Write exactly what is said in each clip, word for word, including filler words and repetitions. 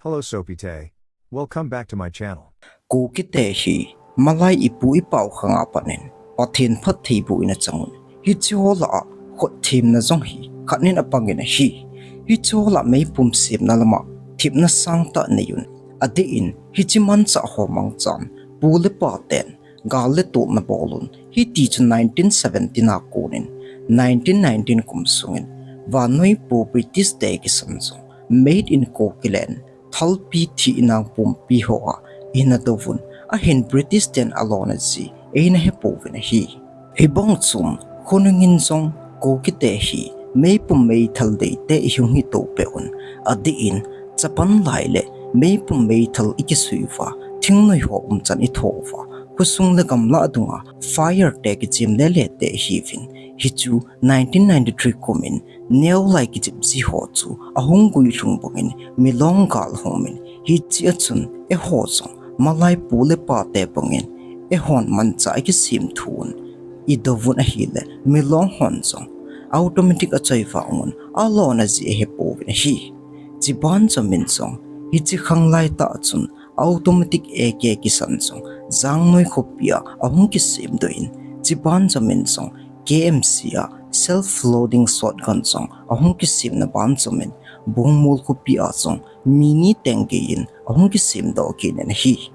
Hello, Sopi Te. Welcome back to my channel. Kukite hi, malai ipu ipau khanga panin, Pathen phattheiboh in achangun. Hiche ho lah a, khut themna jong hi, khat nin apangin ahi. Hiche ho lah meipum semna lama, themna sangtah neiyun. Adeh in, hiche manchah ho mangchan, pu le pa ten, gal le tolna bolun, hiti chu nineteen seventeen a konin, nineteen nineteen kum sungin, vannoi pu British te kisan jong, made in Kukiland, thalpi thih nang pumpi hoa, eina douvun, ahin British ten alona ji, eina hepouvin ahi. Hibang chun, khonungin jong, Kukite hi, meipum meithal deite ihung hi toupeh un, adeh in, chapang lai le, meipum meithal ikisui uva, thingnoi ho umchan itho uva, khosung le gamlah dunga, fire te kichim lele te ihiuvin, hichu nineteen ninety-three kumin, neolai kichep ji ho chu, ahung guilhung bangin, milong gal hung umin, hichea chun, eiho jong, malai pu le pa te bangin, eihon manchah ikisem thun, idouvun ahile, milong hon jong, automatic achoi vangun, alona ji ahepouvin ahi. Chuban jomin jong, hiche khang laitah chun, automatic A K kisan jong, Jangnoi khopia, ahung kisemdoh in, chuban jomin jong, K M C a, self loading shotgun jong, ahung kisemna ban jomin, Bungmol khopia jong, mi ni teng geiyin, ahung kisemdoh kit in ahi.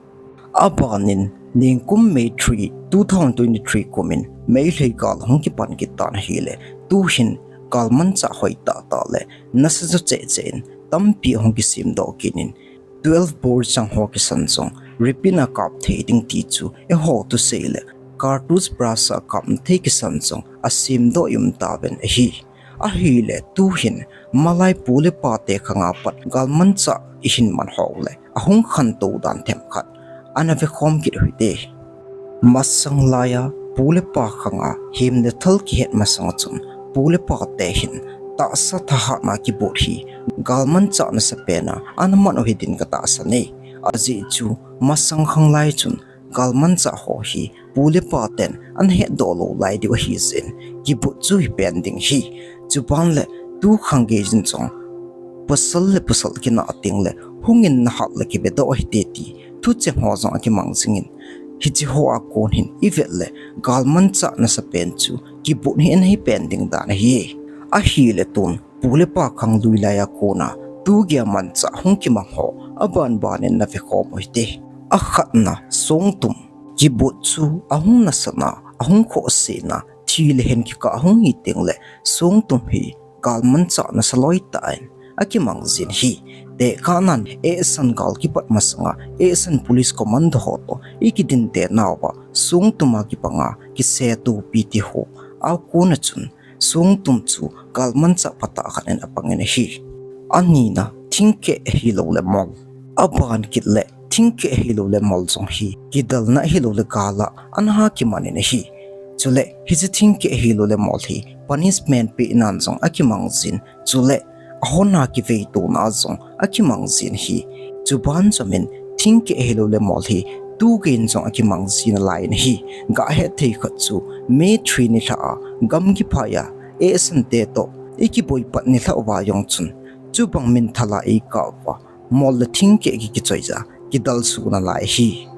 Abanin, ningkum May three, two thousand twenty-three kumin, Meitei gal ahung kipan kit tan ahile, tuhin, gal manchah hoitah tah le, nasa jo cheh cheh in, tampi ahung kisemdoh kit in, twelve bore chang ho kisan jong, repeat a kap thei ding ti chu, eiho thusei le, cartridge burst a kapna thei kisan jong, asemdoh i um tauvin ahi. Ahile tuhin, malai pu le pa te khanga pat, gal manchah ihin man ho le, ahung khantou dan themkhat, ana vekhom kit u hite. Masang laia, pu le pa khanga, hem le thal kihet masanga chun, pu le pa te hin, tahsa thahatna kibot hi, gal manchah nasapen a, ana man u hidin katahsan e. Ajeh chu, masang khang lai chun, gal manchah ho hi, pu le pa ten, ana hetdoh lou lai diu ahi jeh in, kibot chu hipen ding ahi. Chuban le, tu khang geijin jong, pasal le pasal kinah teng le, hungin nahat le kivedoh hite ti, thucheng ho jong akimang jingin. Hiche hoa kon hin ivet le, gal manchah nasapen chu, kibot hi ana hipen ding dan ahi. Ahile tun, pu le pa khanglui laia kona, tugeiya manchah hung kimang ho, abanbanin navekhom u hite. Akhatna, songtum. Kibot chu, ahung nasatna, ahung khohsehna, thi le hen kikah ahung hi teng le, songtum hi, gal manchah nasa loi tah in, akimang jin ahi. Tekahnan, eisan gal kipat masanga, eisan police commando ho toh, ikidinte nauva, songtuma kipanga, kisetupi ti ho, akona chun, songtum chu, gal manchah phatah khat in apangin ahi. Anina, thingkeh hilou le mol. Aban kit le, thingkeh hilou le mol jong hi, kidalna hilou le gala, ana ha kimanin ahi. Chule, hiche thingkeh hilou le mol hi, punishment penan jong akimang jin, chule, ahona kiveitona jong akimang jin ahi. Chuban jomin, thingkeh hilou le mol hi, tugeiyin jong akimang ji nalai in ahi. Gahet thei khat chu, May three nilhah a, gam kiphai a, eisante toh, ikiboi pat nilhah uva jong chun, chubang minthala eikah uva, mol le thingkeh ki kichoija, kidalsuh nalai ahi.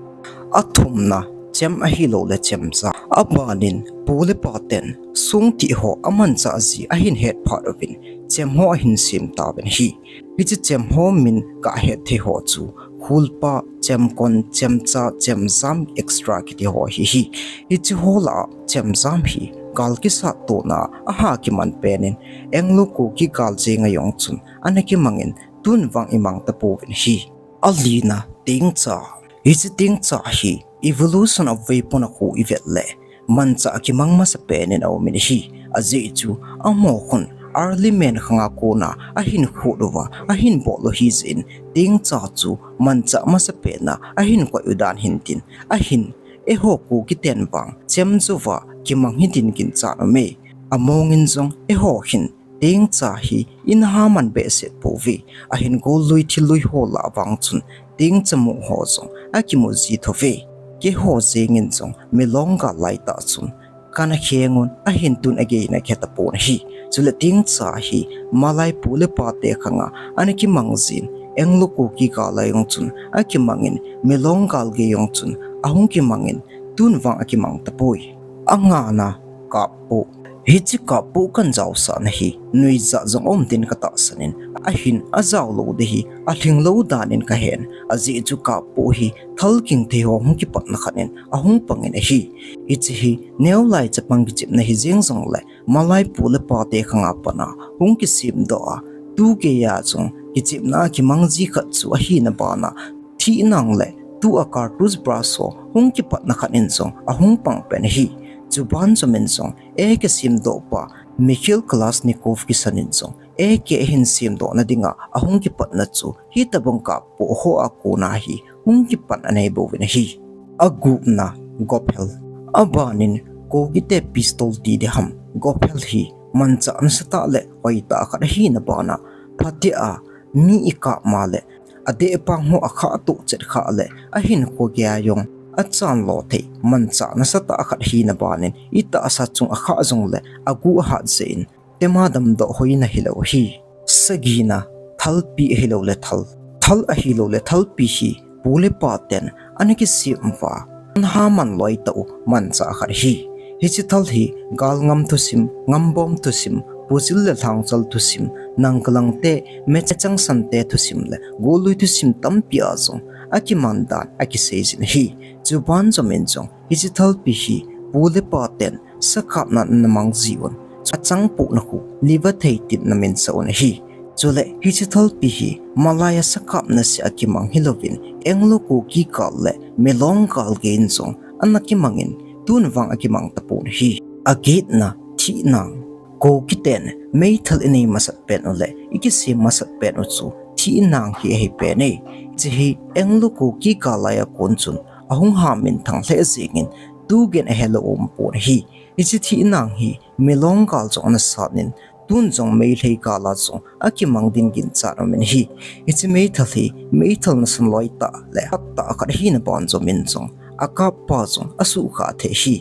Athumna, chem ahilou le chemjam. Abanin, pu le pa ten, songtih ho amanchah ji ahin het phat uvin, chem ho ahin sem tauvin ahi. Hiche chem ho min kahet thei ho chu, khulpa, chemkon, chemcha, chemjam, extra kiti ho ahi hi. Hiche ho lah a, chemjam hi, gal kisat tona, aha kiman penin, Anglo Kuki gal jenga jong chun, ana kimangin, tun vang imang tapouvin ahi. Alina, tengcha. Hiche tengcha hi, evolution of weapon a khu ivet le, manchah kimang masapen in aumin ahi. Ajeh chu, amaho khun, early man khanga kona, ahin khut uva, ahin bol u ahi jeh in, tengcha chu, manchah masapen a, ahin koi u dan hintin, ahin, eiho Kuki ten vang, chemjam uva, kimang hidin ginchat aume. Amongin jong, eiho hin, tengcha hi, inaha man behseh pouve, ahin gollui thillui ho lah vang chun, tengcha mu ho jong, akimu ji thouve. Keiho jengin jong, milong gal laitah chun, kana khengun, ahin tun agei na khe tapon ahi. Chule tengcha hi, malai pu le pa te khanga, ana kimang jin, Anglo-Kuki gal a jong chun akimangin, Milong gal gei jong chun ahung kimangin, tun vang akimang tapoi. Angana, kappoh. Hiche kappoh kahin jaosahna hi nuijat jong aum din katahsan in, ahin ajao lou ding hi alhing lou dan in kahen, ajeh chu kappoh hi thal gingthei ho hung kipatna khat in ahung pangin ahi. Hiche hi neolai chapang kichepna hi jeng jongle, malai pu le pate khanga pat a hung kisemdoh a, tu geiya jong kichepna a kimang ji khat chu ahina bana, thihnang le tua cartridge burst ho hung kipatna khat in jong ahung pang pen ahi. Chuban jomin jong A K semdoh pa Mikhail Kalashnikov kisan in jong A K ahin semdohna dinga ahung kipatna chu hitobang kappoh ho a kona hi hung kipan anei bouvin ahi. Agupna, Gophel. Abanin Kukite pistol ti ding ham, Gophel hi manchah nasatah le hoitah khat ahina bana, phatea mi ikap ma le adeh pang ho akhah toh chet khah le ahinkho geiya jong achan lo thei manchah nasatah khat ahina banin, itahsa chung akhah jongle agu ahat jeh in, tema damdoh hoina hilou ahi. Sagina, thalpi ahiloule thal. Thal ahiloule thalpi hi pu le paten ana kisem uva, ana haman loi tah u manchah khat ahi. Hiche thal hi galngam thusim, ngambom thusim, pujil le lhangchal thusim, nangkalangte, mechangsante thusim le gollui thusim tampi a jong akiman dan akiseijin ahi. Chuban jomin jong hiche thalpi hi pu le paten sakapna ana mang jiuvin, achangpohna khu liva thei tin ana minsah un ahi. Chule hiche thalpi hi malaiya sakapna seh a kimang hilouvin, Anglo-Kuki gal le Milong gal gei in jong ana kimangin, tun vang akimang tapon ahi. Agetna, thihnang. Kukiten meithal inei masat pen u le ikisem masat pen u chu thihnang hi ahi pen e. Hiche hi Anglo-Kuki gal laiya kon chun ahung haminthang lheh jengin, tu geiyin ahelou umpon ahi. Hiche thihnang hi Milong gal jong ana satnin, tun jong Meitei gal a jong akimang din ginchat aumin ahi. Hiche meithal hi meithal nasan loi tah le hat tah khat ahina ban jomin jong, akappa jong asuhkhah thei ahi.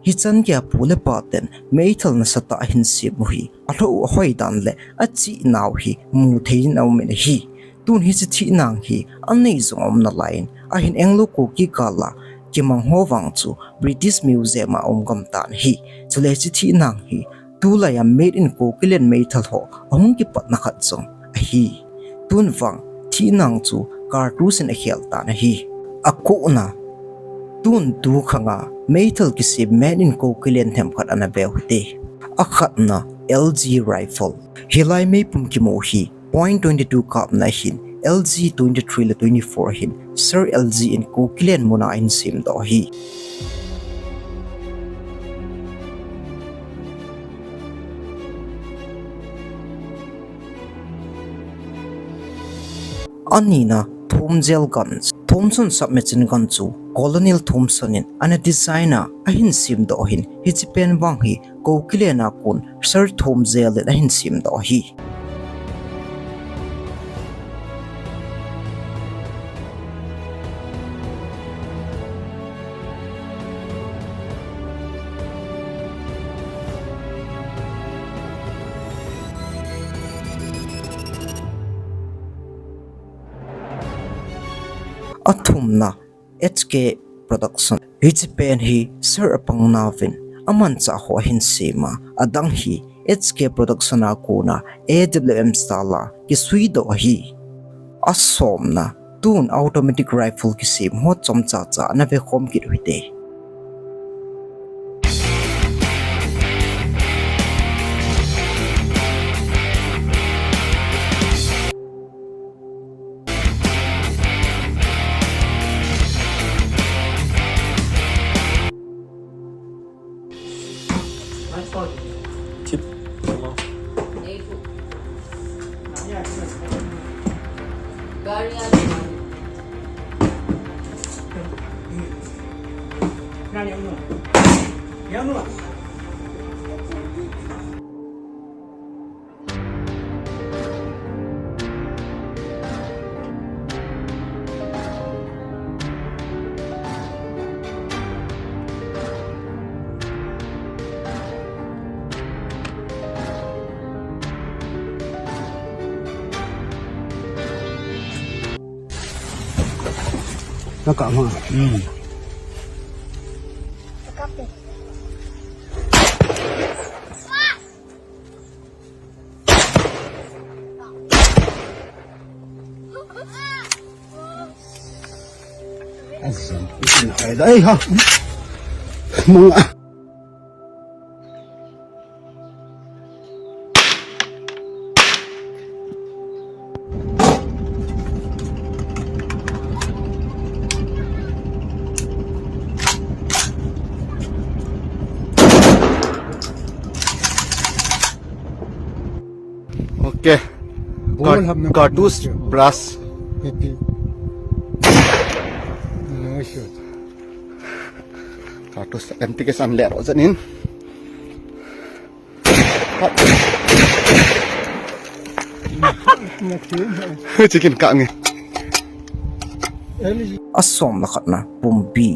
Hichan geiya pu le paten meithal nasatah ahin sem u hi alhoh u ahoi dan le achehnau hi mu thei in aumin ahi. Tun hiche thihnang hi anei jong aum nalaiyin, ahin Anglo-Kuki gal a kimang ho vang chu British Museum a um gam tan ahi. Chule hiche thihnang hi tulaiya made in Kukiland meithal ho ahung kipatna khat jong ahi. Tun vang thihnang chu cartridge in akhel tan ahi. Akona, tun tu khanga meithal kisem made in Kukiland themkhat ana veu hite. Akhatna, L G rifle. Hilai meipum kimu hi point twenty two kapna ahin, L G twenty three le twenty four ahin, Sir L G in Kukiland muna ahin semdoh ahi. Anina, Thomsdale gun. Thompson submachine gun chu Colonel Thompson in ana design a ahin semdoh ahin, hiche pen vang hi Kukiland a kon Sir Thomsdale in ahin semdoh ahi. Athumna, H K Production. Hiche pen hi Sir Apangnaovin amanchah ho ahin sem a, adang hi H K Production a kona A W M style a kisuidoh ahi. Asomna, tun automatic rifle kisem ho chomcha cha ana vekhom kit u hite. Naka ma. Hmm. Azam, isin na kaya da. Ay, ha. Mga. Okay. Ball Car-, hamna cartouche, hamna. Brush. Eti. No shot. Cartouche empty case an le ro zanin. Chicken ka nge. Asom le khatna pumpi.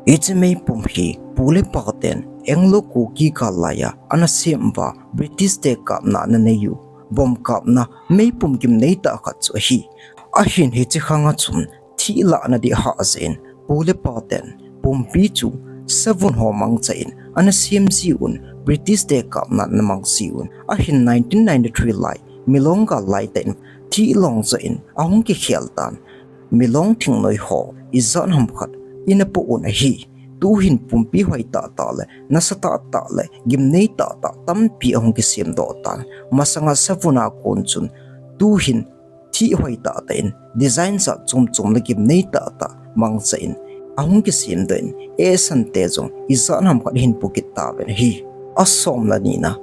Hiche meipum hi pu le pa ten Anglo Kuki kal laiya ana sem uva British te kapna ana nei u. Bomb kapna meipum gimnei tah khat chu ahi. Ahin hiche khang a chun thih lahna ding ahah jeh in pu le pa ten pumpi chu savun ho mangcha in ana sem jiuvin, British te kapna ana mang jiuvin. Ahin nineteen ninety-three lai, Milong gal lai tah in thih lhung jeh in ahung kikhel tan. Milong thingnoi ho ijat ham khat ina poh un ahi. Tuhin pumpi hoi tah tah le nasa tah tah le gimnei tah tah tampi ahung kisem doh tan. Masanga savun a kon chun tuhin thih hoi tah tah in, design jat chom chom le gimnei tah tah mangcha in ahung kisem doh in, esan te jong ijat ham khat hin pu kit tauvin ahi. Asom le nina,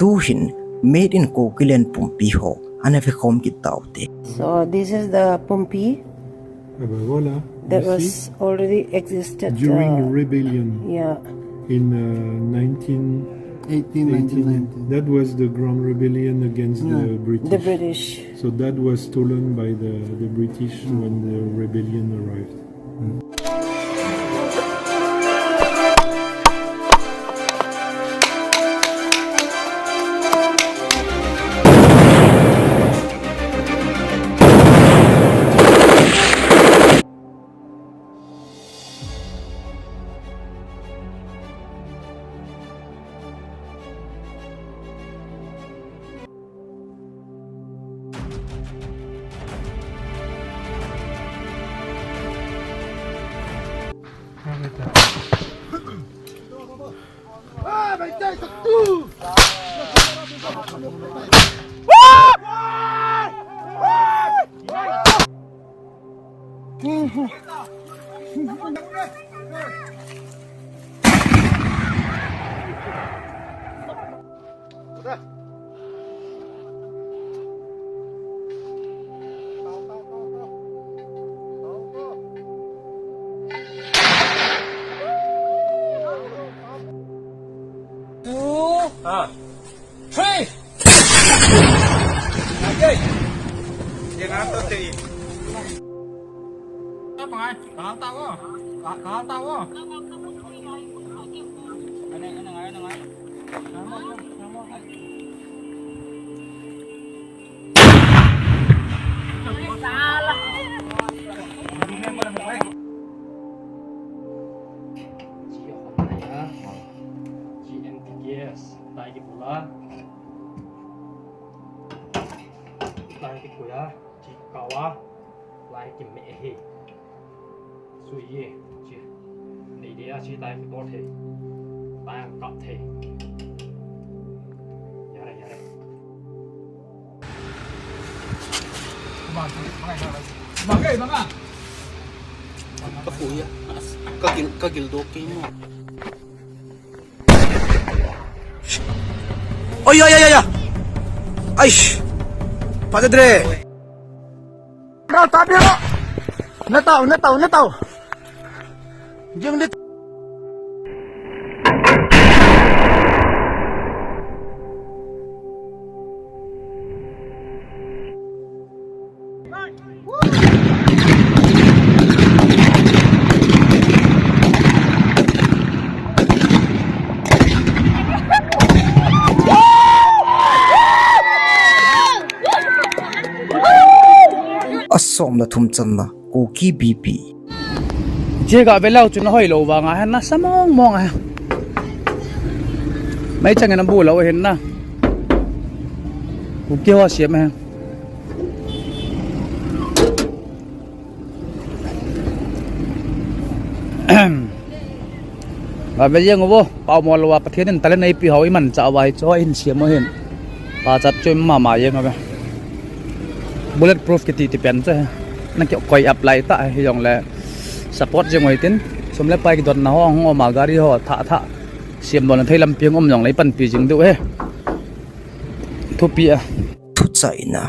tuhin made in Kukiland pumpi ho ana vekhom kit taute. So this is the pumpi. Ah, ben voilà. That was already existed, during, uh, rebellion, yeah, in, uh, nineteen eighteen, nineteen nineteen. That was the Grand Rebellion against, yeah, the British. The British. So that was stolen by the, the British when the rebellion arrived. Two. Ah. Three. Okay. G M T K S, tai kipula, tai kikuya, kikawa, lai kime hi. Sui ye, chi. Nei de a chi tai kitol thei. Tai ang kap thei. Yare, yare. Ka pu ya. Ka gil, ka gil dok kei mo. Oi, oi, oi, oi, oi. Aish. Padre. Kau tapi lo. Na tau, na tau, na tau. Jeng di. Asom le thum channa, Kuki B P. Che ga ve lou chu na hoi lou vang a hen na sa mong mong a. Mai chang na bu lou hen na. Kuki ho siam hen. Ga ve jeng uvo, pao mo lou a Pathen in talent eipeh ho iman cha uva hi chu hin siam u hin. Pachat chu mama jeng uve. Bullet proof kiti ti pen chu. Na kikoi apply ta hi jong le support jeng u hitin. Sum le pai kidon na ho hung um a gari ho tha tha. Siam don thei lampi hung um jong le panpi jing diu he. Thupi a. Thuchaina.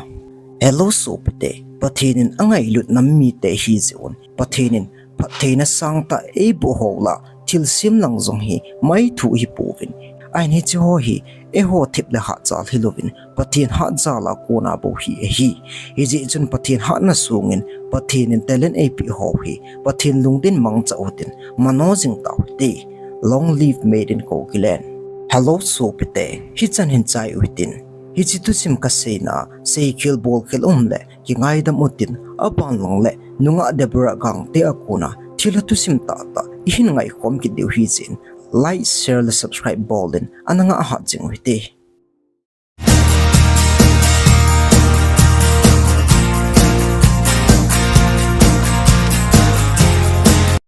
Hello sopite, Pathen in angailut nam mite hi jeh un, Pathen in phattheina sangtah eiboh ho la, thilsem lang jong hi mai thu hi pouvin. Ahin hiche ho hi, eiho thip le hahchal hilouvin, Pathen hatjal a kona bou hi ahi. Hijeh chun Pathen hatna sungin, Pathen in talent eipeh ho hi, Pathen lungdin mangcha utin, mano jing tau hite. Long live Made in Kukiland. Hello sopite, hichan hin chai u hitin. Hiche thusim kaseina, seikhel bolkhel um le, kingaidam utin, aban lang le, nungah Deborah Gangte a kona, thilha thusim tahtah, ihin ngaikhom kit diu hijeh in, like, share le subscribe bol in, ana ngah hat jing u hite.